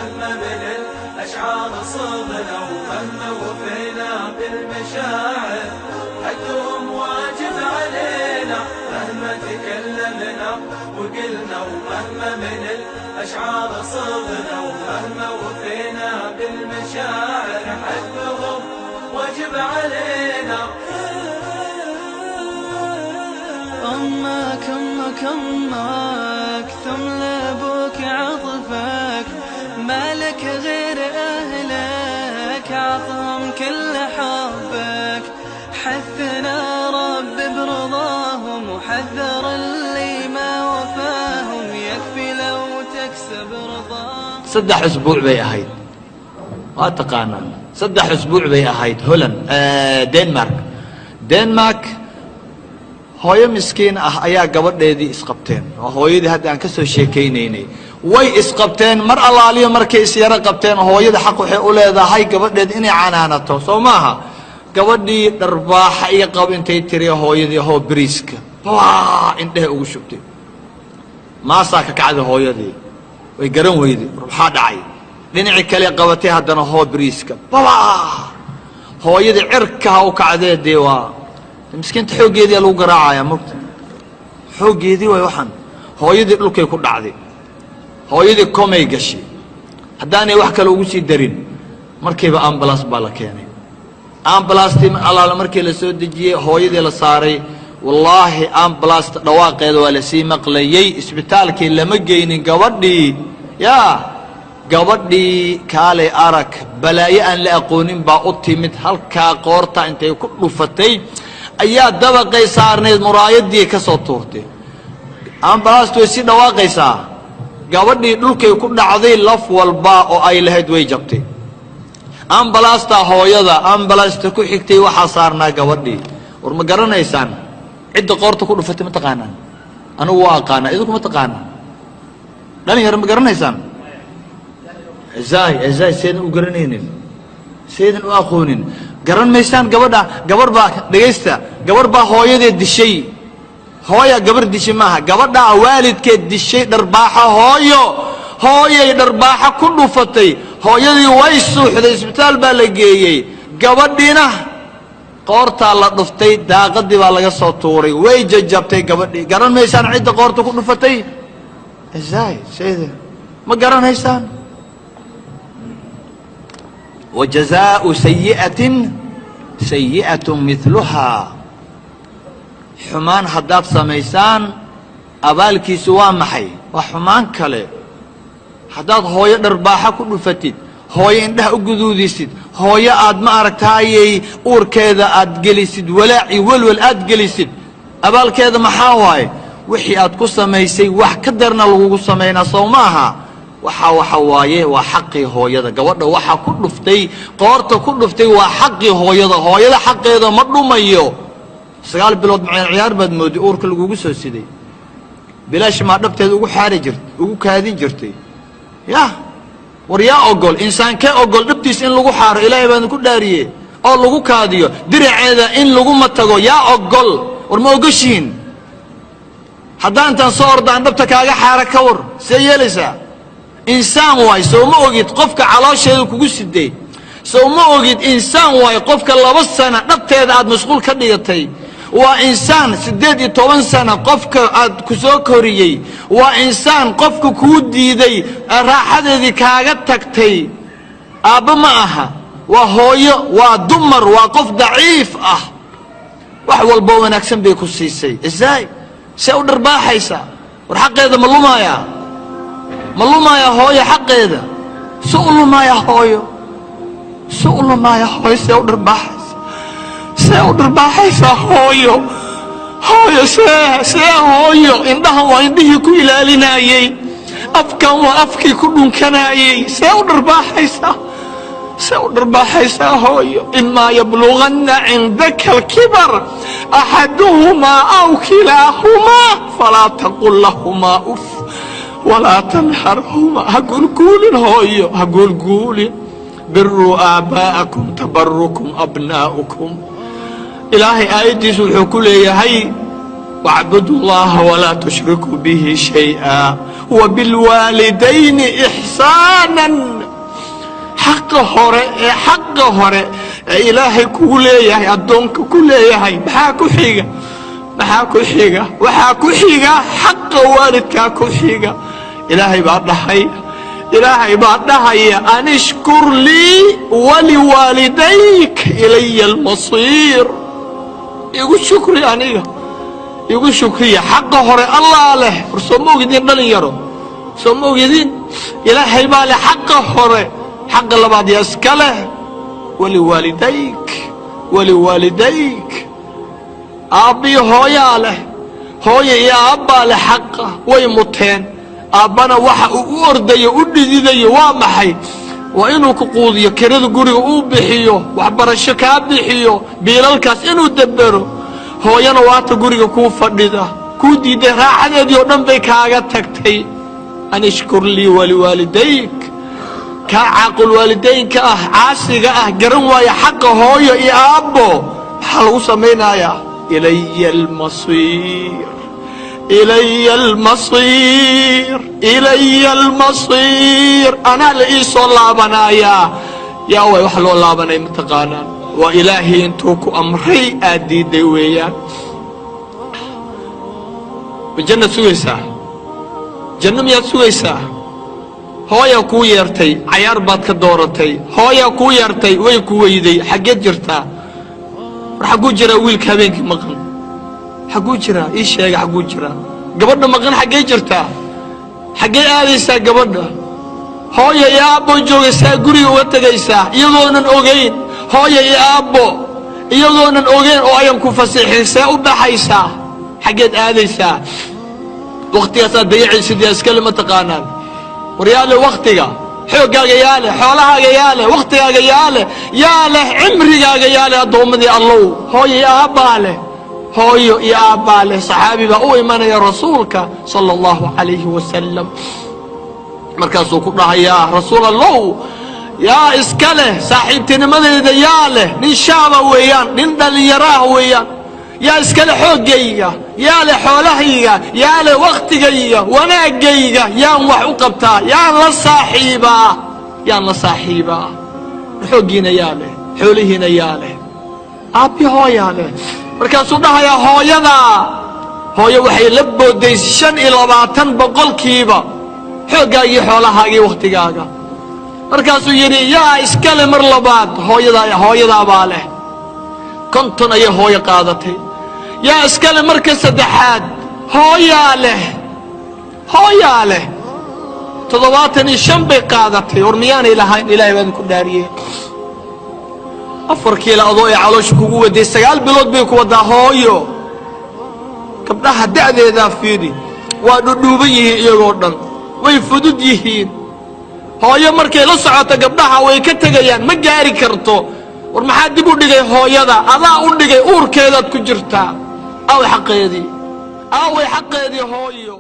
ومهما من الأشعار صغنا، ومهما وفينا بالمشاعر حقهم واجب علينا. مهما تكلمنا وقلنا، ومهما من الأشعار صغنا، ومهما وفينا بالمشاعر حقهم واجب علينا. أمك أمك أمك ثم لأبوك عطفك، ما لك غير أهلك عطهم كل حبك. حثنا رب برضاهم وحذر اللي ما وفاهم، يكفي لو تكسب رضاهم. 3 usbuuc bay ahayd, waa taqaanaan. 3 usbuuc bay ahayd. Holland, Denmark, Denmark, hooyo miskiin ah ayaa gabadheedii isqabteen. Waa hooyadii hadda aan ka soo sheekaynaynay. Way isqabteen. Mar allaaliyo markay isyaro qabteen, hooyada xaq waxay u leedahay gabadheed inay canaanato, soo maaha? Gabadhii dharbaaxa iyo qab intay tiri hooyadii, hoo beriiska baa indhehe ugu shubtay. Maasaa ka kacday hooyadii, way garan weyday. War, maxaa dhacay? Dhinacii kale qabatay haddana, hoo beriiska baba. Hooyadii cirka ha u kacdee. Dee waa miskiinta, xooggeedii lagu garaacaya mogta, xooggeedii way waxaan. Hooyadii dhulkay ku dhacday, hooyadii komay gashay. Haddaanay wax kale ugu sii darin, markiiba ambulance baa la keenay. Ambulastii allaala markii la soo dejiyey, hooyadii la saaray, wallaahi ambulasta dhawaaqeeda waa lasii maqlayey. Isbitaalkii lama geynin gabadhii. Yaa gabadhii, kaalay arag, balaayo aan la aqoonin baa u timid. Halkaa qoorta intay ku dhufatay ayaa dabaqay saarnayd muraayadii ka soo tuurtay. Ambalastu way sii dhawaaqaysaa. Gabadhii dhulkay ku dhacday, laf walba oo ay lahayd way jabtay. Ambalasta hooyada, ambalasta ku xigtay waxaa saarnaa gabadhii. War, ma garanaysaan cidda qoorta ku dhufatay? Ma taqaanaan? Anigu waa aqaanaa, idinku ma taqaanaan? Dhalinyaro, ma garanaysaan? Zay zay, seedan u garanaynin, seedan u aqoonin, garan maysaan gabadha. Gabarh baa, dhegaysta, gabarh baa hooyadeed dishay. Hooya gabar dishay maaha, gabadhaa waalidkeed dishay. Dharbaaxo hooyo, hooyay dharbaaxo ku dhufatay. Hooyadii way suuxday, isbitaal baa la geeyey. Gabadhiina qoortaa la dhuftay, daaqadii baa laga soo tuuray, way jajabtay gabadhii. Garan maysaan cidda qoorta ku dhufatay? Zay sayde, ma garanaysaan? وجزاء سيئة سيئة مثلها. Xumaan haddaad samaysaan, abaalkiisu waa maxay? Waa xumaan kale. Haddaad hooyo dharbaaxa ku dhufatid, hooyo indhaha u guduudisid, hooyo aad ma aragtaayey uurkeeda aad gelisid walaaci, welwel aad gelisid, abaalkeeda maxaa waaye? Wixii aad ku samaysay wax ka darna lagugu samaynaa, sow maaha? Waxa waaye waa xaqii hooyada. Gabadha waxaa ku dhuftay, qoorta ku dhuftay, waa xaqii hooyada. Hooyada xaqeeda ma dhumayo. 9 bilood maceen ciyaar baad moodi uurka lagugu soo siday? Bilaash maa dhabteeda ugu xaari jirt, ugu kaadin jirtay? Ya war, yaa ogol? Insaankee ogol dhabtiis in lagu xaaro? Ilaahay baan ku dhaariye, oo lagu kaadiyo diraceeda in laguma tago, yaa ogol? War, ma ogoshiin? Haddaan intaan soo ordaan dhabta kaaga xaara, ka war, see yeelaysaa? Insaan waay, sow ma ogid? Qofka caloosheeda kugu siday, sow ma ogid? Insaan waay qofka 2 sana dhabteeda aad mashquul ka dhigatay. Waa insaan 18 sana qofka aad ku soo koriyey. Waa insaan qofka kuu diiday raaxadeedii kaaga tagtay. Aabbo ma aha, waa hooyo, waa dumar, waa qof daciif ah. Wax walboo wanaagsan bay ku siisay. Isaay see u dharbaaxaysaa? War, xaqeeda ma lumaayaa? Ma lumaaya hooyo xaqeeda? Se u lumaaya hooyo? Se u lumaaya hooyo? See u dharbaaxaysa? See u dharbaaxaysaa hooyo? Hooyo see hooyo? Indhahan waa indhihii ku ilaalinayey, afkan waa afkii ku dhunkanayey. See u dharbaaxaysaa? See u dharbaaxaysaa hooyo? إما يبلغن عندك الكبر أحدهما أو كلاهما فلا تقل لهما أف ولا تنهرهما. Ha guulguulin hooyo, ha guulguulin. بروا آباءكم تبركم أبناؤكم. Ilaahay aayaddiisu wuxuu ku leeyahay: واعبدوا الله ولا تشركوا به شيئا. Wa bilwaalidayni ixsaanan. Xaqa hore ee xaqa hore ee Ilaahay kugu leeyahay, addoonka ku leeyahay, maxaa ku xiga? Maxaa ku xiga? Waxaa ku xiga xaqa waalidkaa ku xiga. Ilaahay baa dhahay, Ilaahay baa dhahaya: "An ishkur lii waliwaalidayk ilaya almasiir." Igu shukri, aniga igu shukriya. Xaqa hore Allaa leh. War soo ma ogidin, dhalin yaro? Soo ma ogidin? Ilaahay baa leh xaqa hore. Xaqa labaad yaa iska leh? Waliwaalidayk, waliwaalidayk. Aabbiyo hooyaa leh, hooya iyo aabbaa leh xaqa. Way muteen. Aabbana waxa uu u ordayo, u dhididayo waa maxay? Waa inuu ku quudiyo, kirada guriga uu bixiyo, waxbarasho kaa bixiyo, biilalkaas inuu debero. Hooyana waata guriga kuu fadhida, kuu diiday, raaxadeedii oo dhan bay kaaga tagtay. An ishkur lii waliwaalidayk. Kaa caaqul waalidaynka ah, caasiga ah, garan waaya xaqa hooyo iyo aabbo, maxaa lagu samaynayaa? Ilaya almasiir, ilaya almasiir, ilaya almasiir. Anaa la ii soo laabanayaa. Yaa way wax loo laabanay mataqaanaan? Waa Ilaahay intuu ku amray aad diiday weeyaan. Ma jannaad sugaysaa? Janno miyaad sugaysaa? Hooyaa kuu yeertay, cayaar baad ka dooratay. Hooyaa kuu yeertay, way ku weyday. Xaggeed jirtaa? War xagguu jiraa wiilka habeenkii maqan? Xagguu jiraa? Ii sheega, xagguu jiraa? Gabadha maqan xaggee jirtaa? Xaggee aadaysaa gabadha? Hooya iyo aabbo joogaysaa, guriga uga tegaysaa iyagoonan ogayn. Hooya iyo aabbo iyagoonan ogayn oo ayan ku fasixin, see u baxaysaa? Xaggeed aadaysaa? Wakhtigaasaad dayacaysid. Yaa iskale ma taqaanaan? Waryaale, wakhtiga, xooggaaga yaale, xoolahaaga yaale, wakhtigaaga yaale, yaa leh? Cimrigaaga yaale? Addoommadii Allow, hooyo iyo aabbaa leh, hooyo iyo aabbaa leh. Saxaabi baa u imanaya Rasuulka sala Allahu calayhi wasalam. Markaasuu ku dhahayaa: "Rasuul Allow, yaa iska leh saaxiibtinimadeyda? Yaa leh?" Nin shaaba weeyaan, nin dhallinyaraah weeyaan. "Yaa iska leh xooggayga? Yaa leh xoolahayga? Yaa leh wakhtigayga, wanaaggayga? Yaan wax u qabtaa? Yaan la saaxiibaa? Yaan la saaxiibaa?" Xooggiina yaa leh? Xoolihiina yaa leh? Aabbi hooyaa leh. Markaasuu dhahayaa: "Hooyadaa." Hooyo waxay la booday 25% xooggaagii, xoolahaagii, wakhtigaaga. Markaasuu yidhi: "Yaa iskale mar labaad?" "Hooyadaa, hooyadaabaa leh." 50 ayay hooyo qaadatay. "Yaa iskale marka saddexaad?" "Hooyaa leh, hooyaa leh." 75 bay qaadatay. War miyaanay lahayn? Ilahay baa idinku dhaariyey. 4 kiilo adoo ay caloosha kugu waday, 9 bilood bay ku waddaa hooyo. Gabdhaha da'deedaa fiidi, waa dhudhuuban yihiin iyagoo dhan, way fudud yihiin. Hooyo markay la socoto gabdhaha way ka tegayaan, ma gaari karto. War maxaa dib u dhigay hooyada? Adaa u dhigay. Uurkeedaad ku jirtaa. Aaway xaqeedii? Aaway xaqeedii hooyo?